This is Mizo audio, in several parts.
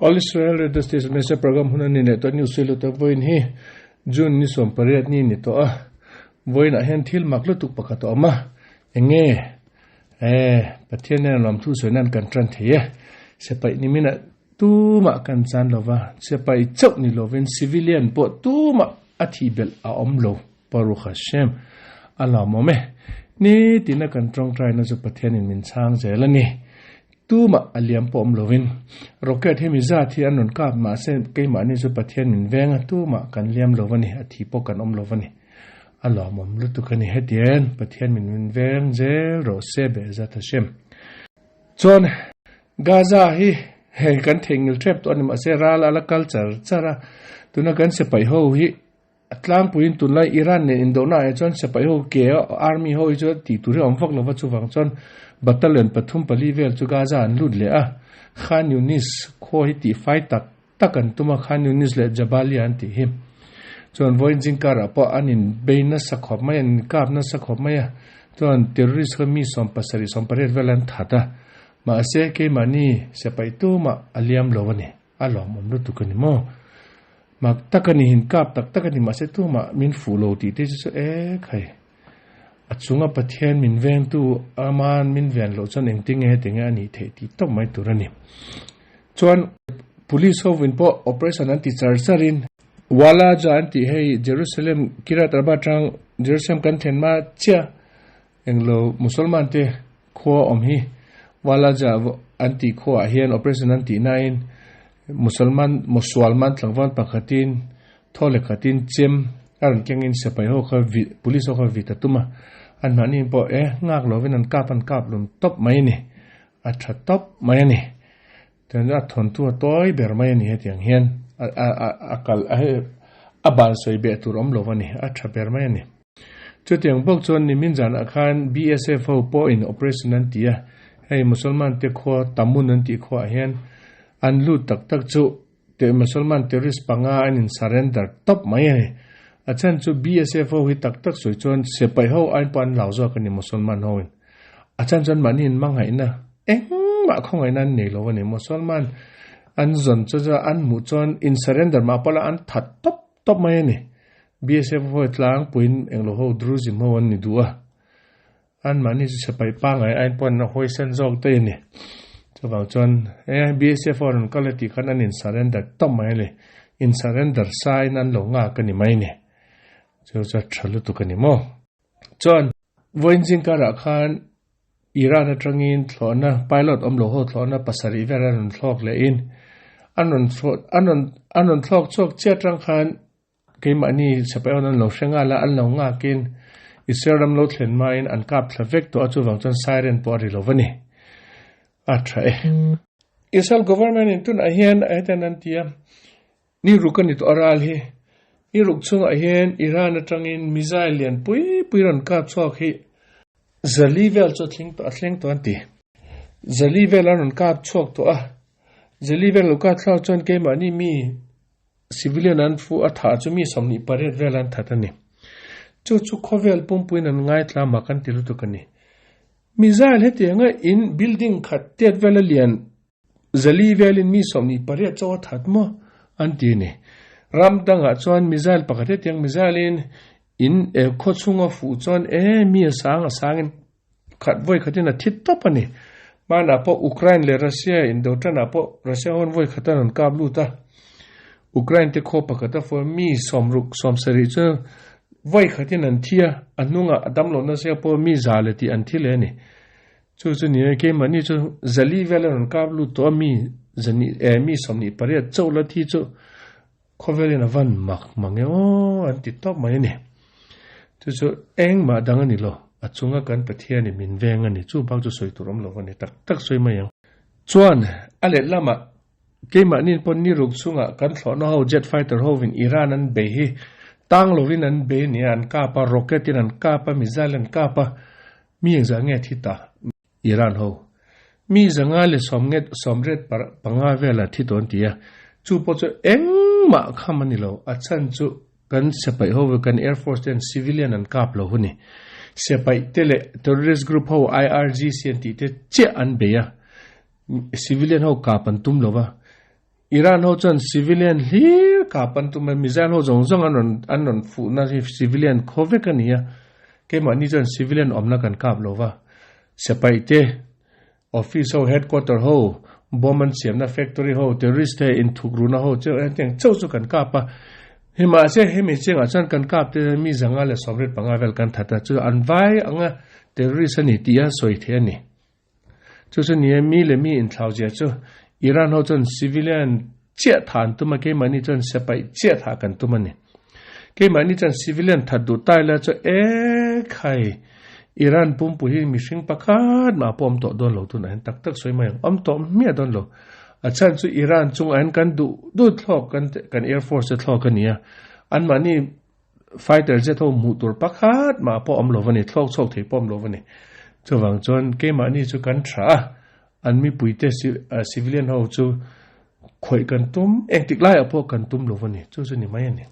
All Israel Radio Station Messiah Program hun a ni leh tawh news hi lut a vawiin hi June ni 18 ni ni tawh a vawiin ah hian thil mak lutuk pakhat a awm a enge eh Pathian hian lawmthu sawi nan kan tan thei e sipai ni minah tumah kan chan lova sipai chauh ni lovin civilian pawh tumah a thih belh a awm lo Baruch Hashem a lawmawm e nitin a kan tawngtaina chu Pathian in min chhang zel a ni. Tumah a liam pawh awm lovin rocket hi mi zat hi an rawn kap mahse keimahni chu Pathian min veng a, tumah kan liam lo a ni, a thi pawh kan awm lo a ni. A lawmawm lutuk a ni hetiang Pathian min min veng zel rawh se Be'ezat Hashem. Chuan Gaza hi hei kan theihnghilh tep tawh a ni mahse ral a la kal char char a, tuna kan sipai ho hi A tlangpuiin tunlai Iran nen indohna ah chuan sipai ho ke a army ho hi chu tih tur hi a awm vak lova chuvang chuan battalion pathum pali vel chu Gaza an lut leh a, Khan Yunis khua hi tih fai tak tak an tum a, Khan Yunis leh Jabalia an tih hi chuan vawiin zingkarah pawh an in bei nasa khawp mai a, an in kap nasa khawp mai a, chuan terrorist kha mi 70 80 vel an that a, mahse keimahni sipai tumah a liam lo a ni. A lawmawm lutuk a ni maw? Mak tak a ni, hin kap tak tak a ni, mahse tumah min fuh lo tih te chu chu ek hai. A chunga Pathian min vengtu aman min ven loh chuan engtin nge heti nge a nih theih tih tawp mai tur a ni. Chuan Police hovin pawh operation an ti char char in Walaja an tih hei Jerusalem Kiryat Arba atang Jerusalem kan thlen hma chiah Englo Musalman te khua awm hi Walaja an tih khuaah hian operation an tih nain Musalman Musualman tlangval pakhatin thaw leh khatin chem a rawn kengin sipai ho kha vih police ho kha vih ta tum a, an mahni pawh e nghak lovin an kap an kap lum tawp mai a ni, a tha tawp mai a ni. Chuan a thawnthu a tawi ber mai a ni hetiang hian a a a a kal a hei a ban sawi beh tur awm lo a ni, a tha ber mai a ni. Chutiang bawk chuan nimin zanah khan BSF ho pawhin operation an ti a, hei Musalman te khua Tamun an tih khuaah hian an lut tak tak chu te Musalman terrorist panga an in surrender tawp mai a ni. A chhan chu BSF ho hi tak tak sawi chuan sipai ho aiin pawh an lau zawk a ni Musalman ho in. A chhan chuan mahni in hmangaihna engmah khawngaihna an nei lo a ni. Musalman an zawn chu an hmuh chuan in surrender mah pawh la an that tawp tawp mai a ni. BSF ho tlangpuiin englo ho Druzim ho an ni duh a, anmahni chu sipai pangngai aiin pawh an hawisan zawk daih a ni. Chuvang chuan e BSF ho rawn kal e tih khan an in surrender tawp mai a ni. In surrender sain an lo nghak a ni mai a ni. Chu chu a tha lutuk a ni maw. Chuan vawiin zingkarah khan Iran atangin thlawhna pilot awm lo ho thlawhna pasarih vel an rawn thlawk lehin an rawn an rawn an rawn thlawk chhuak chiah atang khan Keimahni sipai an lo hre nghal a, an lo nghakin Israel ram lo thlen hmain an kap thla vek tawh a, chuvang chuan siren pawh a ri lo va ni. A tha e. Israel government in tunah hian hetiang an ti a, ni ruk a ni tawh a ral hi, ni ruk chungah hian Iran atangin missile lian pui pui rawn kap chhuak hi zali vel chu a thleng tawh a thleng tawh an ti. Zali vel an rawn kap chhuak tawh a, zali vel lo kap chhuak chuan keimahni mi Civilian an fu a thah chu mi 28 vel an that a ni. Chu chu khawvel pumpuiin an ngaithla mak an ti lutuk a ni. Missile hetianga in building khat tet vela lian zali velin mi 28 chauh a that maw an ti a ni. Ram dangah chuan missile pakhat hetiang missile in in khaw chhunga fuh chuan e mi a sang a sangin khat vawi khatin a thi tawp a ni. Hmanah pawh Ukraine leh Russia indo tanah pawh Russia hawn vawi khat a rawn kap lut a. Ukraine te khaw pakhat a fuh a, mi sawmruk sawmsarih chu vawi khatin an thi a, a hnungah a damlo nasa pawh mi za leh tih an thi leh a ni. Chu chu ni e, keimahni chu zali vel a rawn kap lut tawh a, mi zani eh mi 28 chauh la thi chu khawvelin a van mak mang e aw an ti tawp mai a ni. Chu chu engmah dang a ni lo, a chunga kan Pathian in min veng a ni, chu bak chu sawi tur awm lo a ni tak tak sawi mai ang. Chuan a let lamah keimahni pawh ni ruk chungah kan thlawhna ho jet fighter hovin Iran an bei hi tang lovin an bei a ni a, an kap a, rocket in an kap a, missile an kap a, mi engzah nge a thi ta? Iran ho mi zanga leh sawmnget sawmriat panga vela thi tawh an ti a, chu pawh chu engmah kham a ni lo, a chhan chu kan sipai ho kan air force ten civilian an kap lo hu ni. Sipai te leh terrorist group ho IRGC an tih te chiah an bei a, civilian ho kap an tum lo va. Iran ho chuan civilian hlir kap an tum a, missile ho zawng zawng an rawn an rawn fuhna hi civilian khaw vek a ni a, keimahni chuan civilian awmna kan kap lo va, sipai te office ho headquarter ho bomb an siamna factory ho terrorist te inthukruna ho cheu hetiang chauh chu kan kap a, hei mahse hemi chengah chuan kan kap te mi 175 vel kan that a, chu an vai anga terrorist a ni tih a sawi theih a ni. Chu chu ni e, mi leh mi inthlau zia chu Iran ho chuan civilian chiah thah an tum a, keimahni chuan siapaih chiah thah kan tum a ni. Keimahni chuan civilian that duh tai la chu e khai, Iran pumpui hi mihring pakhat mah pawh awm tawh dawn lo tunah hian tak tak sawi mai ang, awm tawh hmiah dawn lo. A chhan chu Iran chungah hian kan duh duh thlawk kan kan air force te thlawk a ni a, anmahni Fighter jet ho hmuh tur pakhat mah pawh awm lo va ni, thlawk chhuak thei pawh awm lo va ni. Chuvang chuan keimahni chu kan tha a, an mipuite civilian ho chu khawih kan tum, engtik laiah pawh kan tum lo va ni, chu chu ni mai a ni.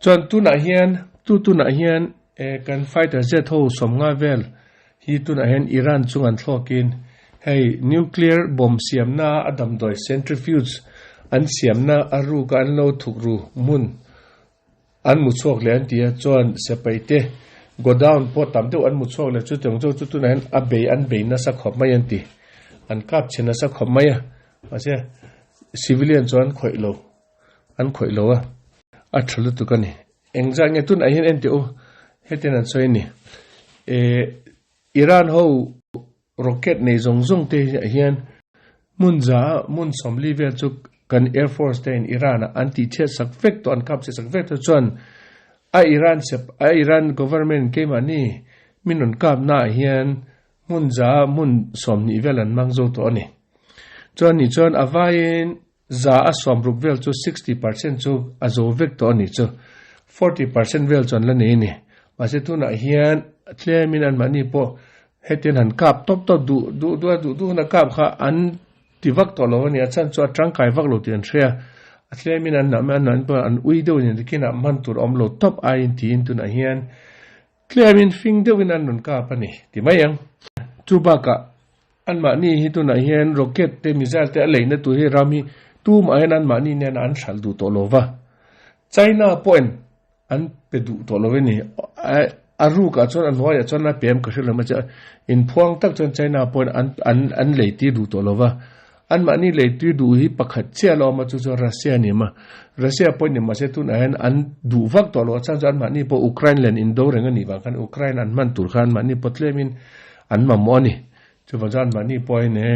Chuan tunah hian, tu tunah hian kan fighter jet ho 50 vel hi tunah hian Iran chung an thlawkin hei nuclear bomb siamna a damdawi centrifuge an siamna a ruka an lo thukru hmun An mu chhuak leh an ti a, chuan sipai te godown pawh tam deuh an mu chhuak leh chutiang chu chu tunah hian a bei an bei nasa khawp mai an ti. An kap chhe nasa khawp mai a, mahse civilian chu an khawih lo, an khawih lo a, a tha lutuk a ni. Engzah nge tunah hian en teh u, hetiang an sawi a ni, eh Iran ho Rocket nei zawng zawng te hian hmun za hmun 40 vel chu kan Air Force te in Iran ah an tih chhiat sak vek tawh an kap chhiat sak vek tawh chuan a Iran sep a Iran government keimahni min rawn kap na ah hian hmun za hmun 20 vel an mang zo tawh a ni. Chuan ni chuan a vaiin 60% vel chu 60% chu a zo vek tawh a ni chu 40% vel chu an la nei a ni. Mahse tunah hian tlemin anmahni pawh hetian han kap tawp tawp duh duh duh a duh duh hun a kap kha an ti vak tawh lo a ni. A chhan chu a tangkai vak lo tih an hria. A tlemin an an pawh an ui deuh a ni. Tikinah hman tur a awm lo tawp aiin tiin tunah hian Tlemin fing deuhin an rawn kap a ni, ti mai ang. Chu bakah anmahni hi tunah hian rocket te missile te a leina tur hi ram hi tumah hian anmahni nen an hralh duh tawh lo va. China pawhin an pe duh tawh lo a ni. A rukah chuan a hnuaiah chuan a pem ka hre lo mai che. Inphuang tak chuan China pawhin an an an leitir duh tawh lo va. Anmahni leitir duh hi pakhat chiah la awm a, chu chu Russia a ni awm a. Russia pawh ni mahse tunah hian an duh vak tawh lo a, chhan chu anmahni pawh Ukraine len indo reng a nih vang khan Ukraine an hman tur khan anmahni pawh tlemin an mamawh a ni. Chuvang chuan anmahni pawhin e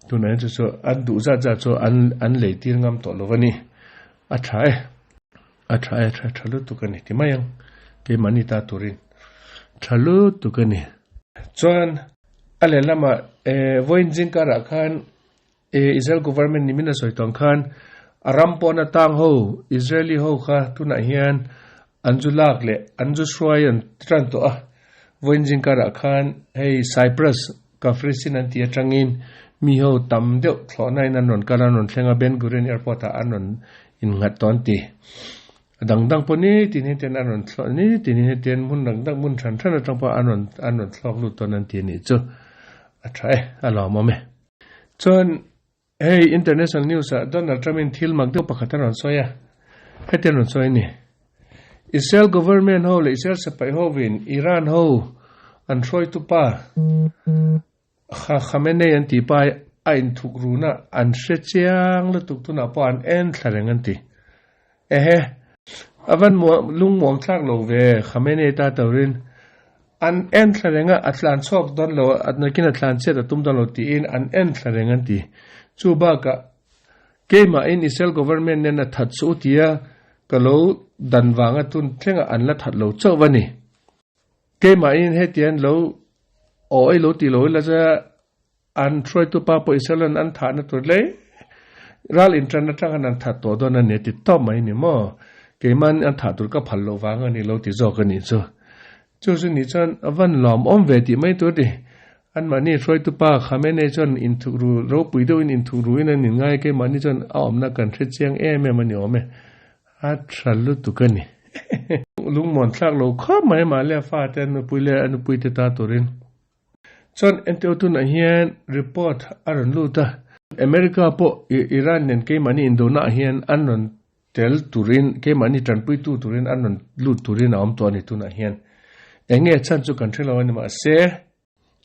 tunah hian chu chu an duh zat zat chu an an leitir ngam tawh lo a ni. A tha e. A tha e, tha tha lutuk a ni ti mai ang. Keimahni ta turin tha lutuk a ni. Chuan a lehlamah vawiin zingkarah khan Israel government ni min a sawi tawng khan a ram pawhna tang ho Israeli ho kha tunah hian an zu lak leh an zu hruai an tan tawh a. Vawiin zingkarah khan hei Cyprus Kafrisin an tih atangin mi ho tam deuh thlawhna in an rawn kal a, an rawn thleng a, Ben Gurion Airport ah an rawn innghat tawh an ti. A dang dang pawh ni tin hetian an rawn thlawh ni tin hetian hmun dang dang hmun hran hran atang pawh an rawn an rawn thlawk lut dawn an ti a nih chu. A tha e, a lawmawm e. Chuan hei international news ah Donald Trump in thil mak deuh pakhat a rawn sawi a, hetian rawn sawi a ni. Israel government ho leh Israel sipai hovin Iran ho an hruaitu pa Khamenei an tih pa a inthuk runa an hre chiang lutuk tunah pawh an en thla reng an ti. Ehe, a van lungmuang thlak lo ve Khamenei ta turin an en thla reng a, a tlan chhuak dawn lo, nakin a tlan chhiat a tum dawn lo tiin an en thla reng an ti. Chu bakah Keimahin Israel government nen a that suh u tia ka lo dan vanga tun thlengah an la that lo chauh va ni. Keimahin hetian lo awi lo ti lo ila chu an hruaitu pa pawh Israel an an thahna tur leh ral intan atang an that tawh dawn a ni a ti tawp mai ni maw. Keimahin an thah tur ka phal loh vang a ni lo ti zawk a nih chu. Chu chu nih chuan a van lawmawm ve tih mai tur a ti. Anmahni hruaitu pa Khamenei chuan inthukru ropui deuhin inthukruin an inngai a, keimahni chuan a awmna kan hre chiang em em a ni awm e. A tha lutuk a ni. Lungmuan thlak lo khawp mai mahle a fate a nupui leh a nupuite ta turin. Chuan enteu tunah hian report a rawn lut a. America pawh Iran nen keimahni indona ah hian an rawn tel turin, keimahni tanpuitu turin an rawn lut turin a awm tawh a ni tunah hian. Eng nge chhan chu kan hre lo a ni mahse,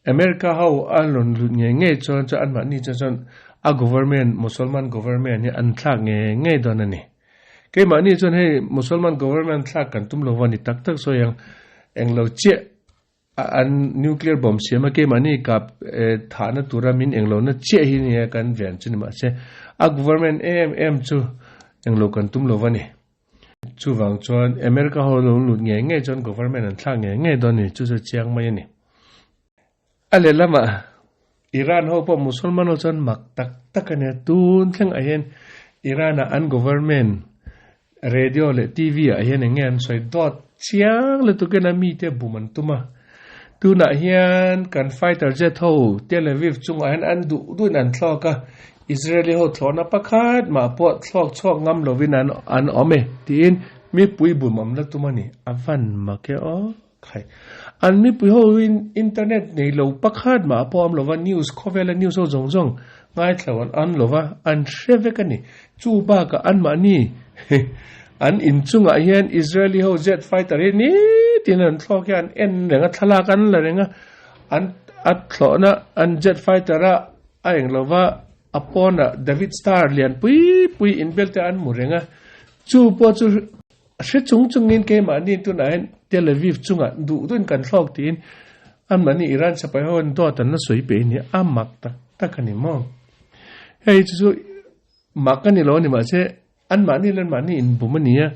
America ho an rawn lut ngei ngei chuan chuan anmahni chuan chuan a government, Musalman government hi an thlak ngei ngei dawn a ni. Keimahni chuan hei Musalman government thlak kan tum lo va ni tak tak sawi ang, englo chiah an nuclear bomb siam a keimahni kap thahna tura min englo na chiah hi nia kan ven chu ni mahse a government em em chu englo kan tum lo va ni. Chuvang chuan America ho lo lut ngei ngei chuan government an thlak ngei ngei dawn a ni, chu chu chiang mai a ni. A lehlamah Iran ho pawh Musalman ho chuan mak tak tak a nia, tun thlengah hian Iran ah an government radio leh TV ah hian eng nge an sawi dawt chiang lutukin a mite bum an tum a. Tunah hian kan fighter jet ho Tel Aviv chungah hian an duh duhin an thlawk a, Israeli ho thlawhna pakhat mah pawh thlawk chhuak ngam lovin an an awm e tiin mipui bum awm la tum a ni. A van mak e aw khai. An mipui ho in internet nei lo pakhat mah pawh awm lova news khawvela news ho zawng zawng ngaithla an an lova an hre vek a ni. Chu bakah anmahni an inchungah hian Israeli ho jet fighter hi nitin an thlawk hi an en reng a, thlalak an la reng a, an a thlawhna an jet fighter a a eng lova a pawnah David Star lian pui pui inbel te an hmu reng a, chu pawh chu hre chung chungin keimahni tunah hian Tel Aviv chungah duh duhin kan thlawk tiin anmahni Iran sipai ho hian dawt an la sawi peih a ni, a mak tak tak a ni maw? Hei chu chu mak a ni lo a ni mahse anmahni leh anmahni inbum a ni a,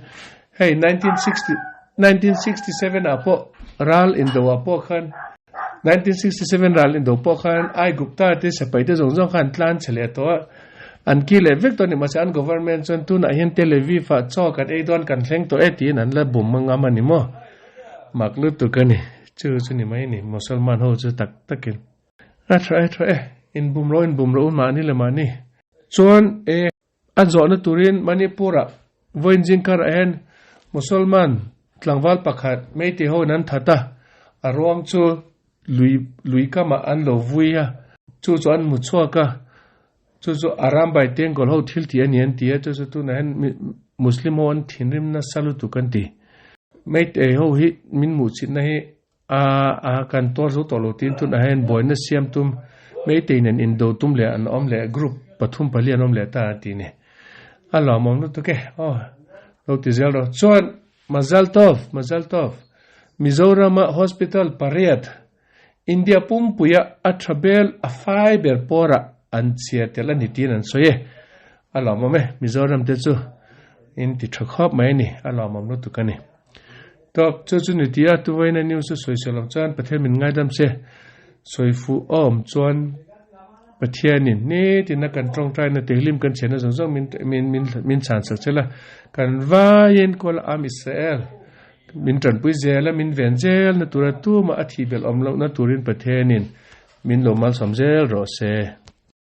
hei 1960 1967 ah pawh ral indo ah pawh khan 1967 ral indo pawh khan Aigupta te sipai te zawng zawng khan an tlan chhe leh tawh a, an ki leh vek tawh a ni mahse an government chuan tunah hian Tel Aviv ah chaw kan ei dawn kan thleng tawh e tiin an la bum ngam a ni maw? Mak lutuk a ni, chu chu ni mai a ni Musalman ho chu tak takin. A tha e tha e, inbum rawh inbum rawh u mahni leh mahni. Chuan e, a zawhna turin Manipur-ah vawiin zingkarah hian Musalman tlangval pakhat Meitei hoin an that a, a ruang chu lui lui kamah an lo vui a, chu chu an hmu chhuak a, chu chu Arambai Tengkawl ho thil tih a ni an ti a, chu chu tunah hian Muslim ho an thinrim nasa lutuk an ti. Meitei ho hi min hmuhchhitna hi A a kan tuar zo tawh lo tiin tunah hian buaina siam tum Meitei nen indo tum leh an awm leh group pathum pali an awm leh ta a ti ni. A lawmawm lutuk e aw lo ti zel rawh. Chuan Mazal Tov Mazal Tov Mizorama hospital pariat India pumpuia a tha bel a fai ber pawrah an chhiar tel a ni tiin an sawi e. A lawmawm e Mizoram te chu in ti tha khawp mai a ni a lawmawm lutuk a ni. Tawp, chu chu ni tia tuvaina news chu sawi sawi lo chuan Pathian min ngaidam che. Sawi fuh a awm chuan Pathianin nitin a kan tawngtaina tehlim kan chhiatna zawng zawng min min min min chhan sak che la. Kan vaiin kawl am Israel min tanpui zel a, min ven zel na tura tumah a thih belh awm lohna turin Pathianin min lo malsawm zel rawh se.